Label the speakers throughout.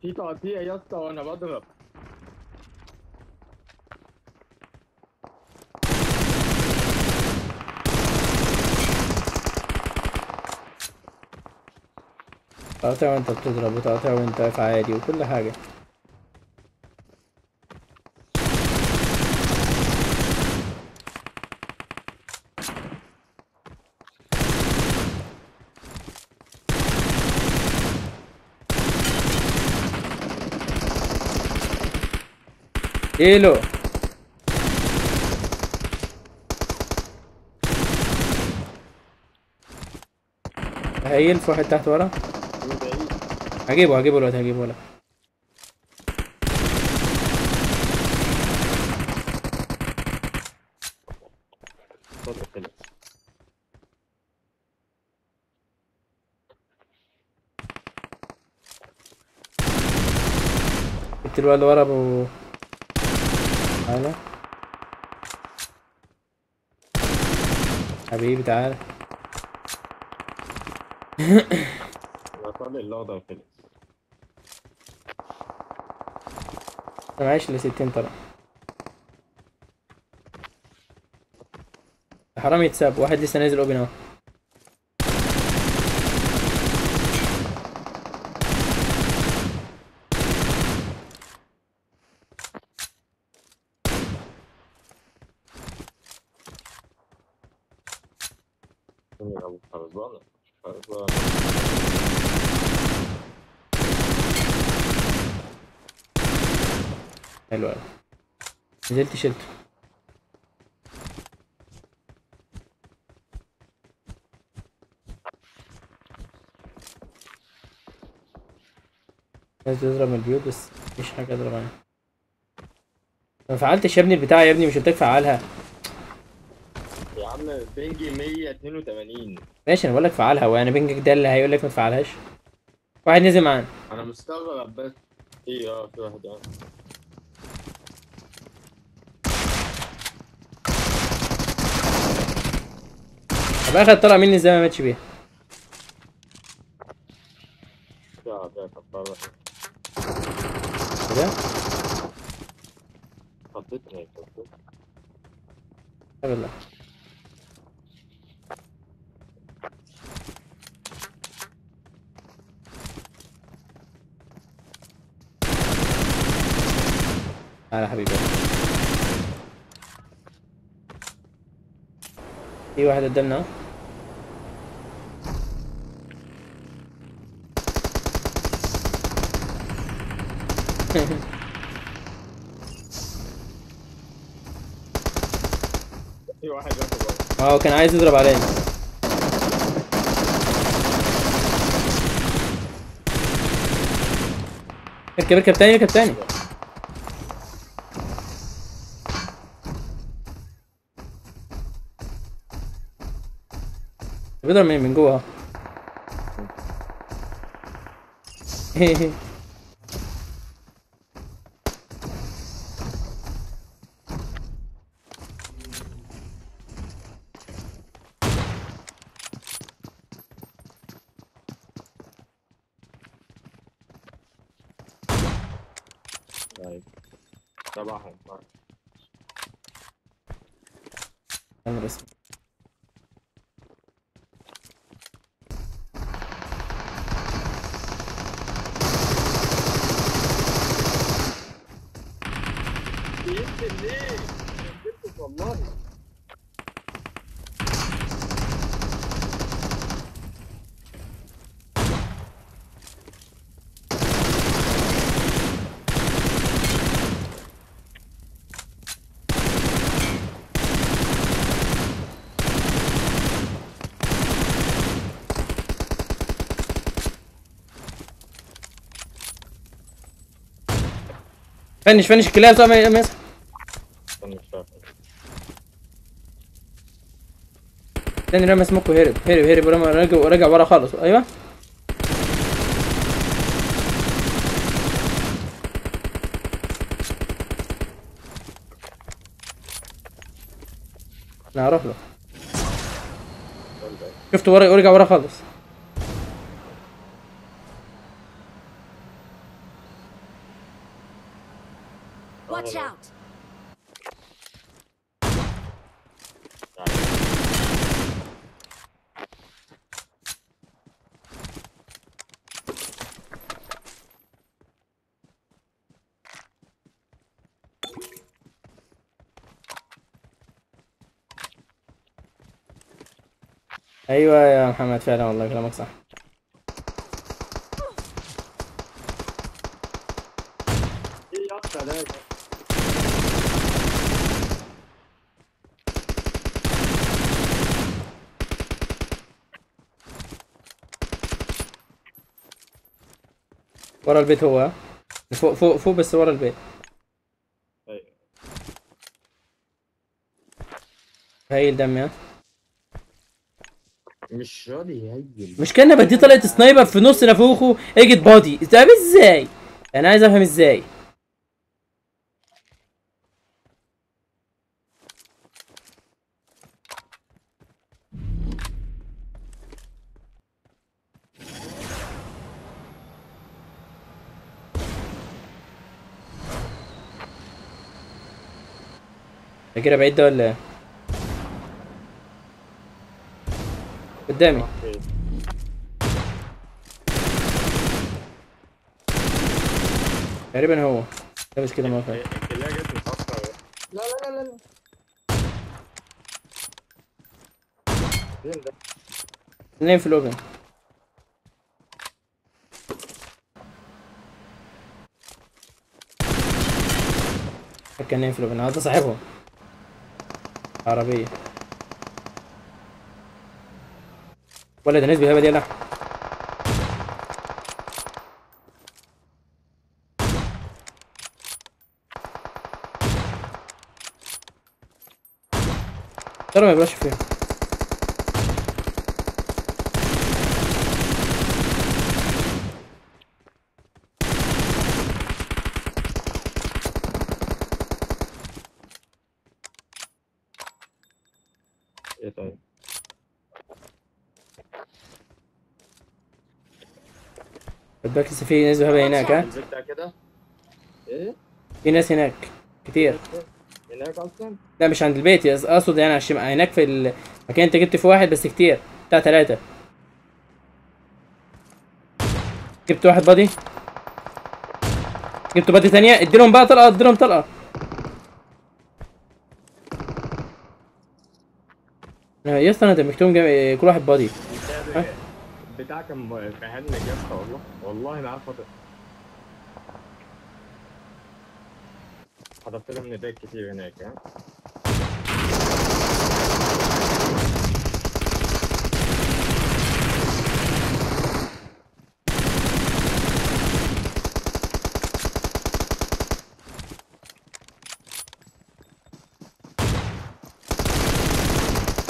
Speaker 1: في تقطيع يا اسطى وانا بضرب.
Speaker 2: تقطيع وانت بتضرب وتقطيع وانت واقف عادي وكل حاجة. ايلو هيل في واحد تحت ورا. هجيبه دلوقتي، هجيبه ولا جبت الواد اللي ورا ابو. تعالى حبيبي تعالى.
Speaker 1: طالع الاخضر خلص.
Speaker 2: انا معيش الا 60 طلع. حرام يتساب، واحد لسه نازل open اهو.
Speaker 1: خربانة خربانة.
Speaker 2: حلو أوي. نزلت شلته. عايز تضرب من البيوت بس مفيش حاجة اضرب عنها. ما فعلتش يا ابني البتاع يا ابني، مش قلتلك فعلها؟
Speaker 1: يا عم ping ي 182.
Speaker 2: ماشي انا بقول لك فعلها، وانا ping ك ده اللي هيقول لك ما تفعلهاش. واحد نزل معانا.
Speaker 1: انا مستغرب بس. ايه في واحد
Speaker 2: طب اخد طلع مني ازاي ما ماتش بيها؟ ايه ده؟
Speaker 1: خضتني
Speaker 2: لا بالله. تعالى يا حبيبي، في واحد قدامنا اهو.
Speaker 1: في واحد راكب.
Speaker 2: اه كان عايز يضرب علينا. اركب اركب تاني، اركب تاني. بيضرب منين؟ من جوه اهو.
Speaker 1: طيب تبعهم.
Speaker 2: انا بس
Speaker 1: بينزل ليه؟ ما نزلتش والله.
Speaker 2: finish finish الكلاب. طب ما يصحى. تاني رمى سموك وهرب هرب هرب ورمى، رجع ورا خالص. ايوه انا هروح له. شفته ورا، ورجع ورا خالص.
Speaker 3: Watch out.
Speaker 2: ايوه يا محمد فعلا والله كلامك صح.
Speaker 1: ايه يا اسطى ده؟
Speaker 2: ورا البيت هو، فوق فوق فوق، بس ورا البيت.
Speaker 1: ايوه
Speaker 2: هايل دمي. ها
Speaker 1: مش راضي يهيل.
Speaker 2: مش كان بدي طلعت sniper في نص نافوخه اجت body. طب ازاي؟ انا عايز افهم ازاي. ده كده بعيد ده ولا ايه؟ قدامي. تقريبا هو لابس كده ما فاهم.
Speaker 1: لا لا لا لا فين ده؟
Speaker 2: اثنين في الاوبن. كان اثنين في الاوبن، هذا صاحبهم. عربية ولا ده ناس بالهبل. يلا ترى ما يبقاش فيها.
Speaker 1: ايه طيب
Speaker 2: خد بالك لسه في ناس بهبل هناك. ها
Speaker 1: كده ايه؟
Speaker 2: في ناس هناك كتير
Speaker 1: هناك اصلا؟
Speaker 2: لا مش عند البيت، اقصد يعني على الشمال هناك في المكان انت جبت فيه واحد بس كتير، بتاع 3. جبت واحد body، جبت body تانية. اديلهم بقى طلقة، اديلهم طلقة. يا اسطى انا دمجتهم كل واحد body.
Speaker 1: بتاع كان مهنج يا اسطى والله، والله ما عارف. حضرت لهم نداء كتير هناك.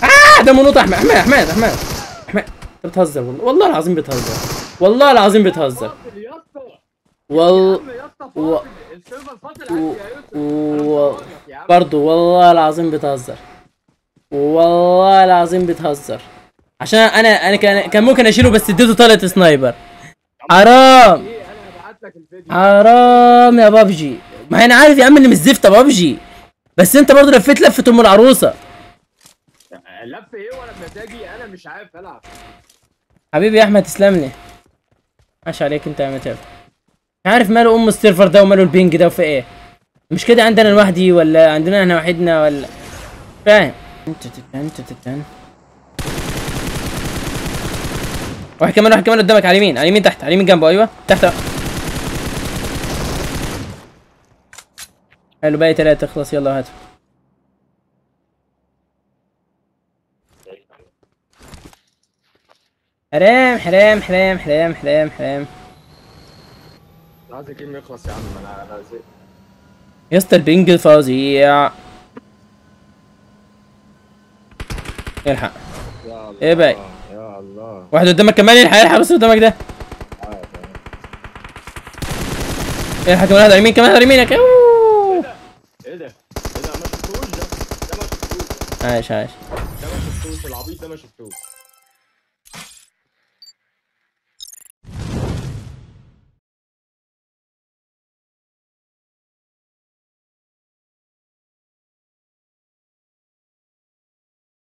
Speaker 1: ها
Speaker 2: ده منوط. احمد احمد احمد احمد احمد انت بتهزر والله، والله العظيم بتهزر، والله العظيم بتهزر. برضه والله العظيم بتهزر، والله العظيم بتهزر. عشان انا كان ممكن اشيله بس اديته طلقه sniper. حرام حرام يا بابجي. ما انا عارف يا عم اللي مش زفته بابجي، بس انت برضه لفيت لفه ام العروسة.
Speaker 1: لف ايه وانا بمزاجي؟ انا مش عارف العب.
Speaker 2: حبيبي يا احمد تسلم لي. ماشي عليك انت يا متاب. مش عارف ماله ام ال server ده وماله ال ping ده وفي ايه. مش كده عندنا لوحدي ولا عندنا احنا وحدنا ولا فاهم؟ واحد كمان، واحد كمان قدامك على اليمين، على اليمين تحت، على اليمين جنبه. ايوه تحت. حلو باقي 3. خلاص يلا هاتوا. حرام حرام حرام حرام حرام حرام.
Speaker 1: عايز ال game يخلص يا عم، انا زهقت
Speaker 2: يا اسطى. ال ping فظيع. الحق
Speaker 1: يا الله.
Speaker 2: ايه باقي؟
Speaker 1: يا الله
Speaker 2: واحد قدامك كمان. الحق الحق بس قدامك ده. الحق كمان واحد على اليمين، كمان على يمينك.
Speaker 1: ايه ده؟ ايه ده؟ ما شفتوش ده؟ ده ما شفتوش.
Speaker 2: عايش عايش.
Speaker 1: ده ما شفتوش العبيط ده، ما شفتوش.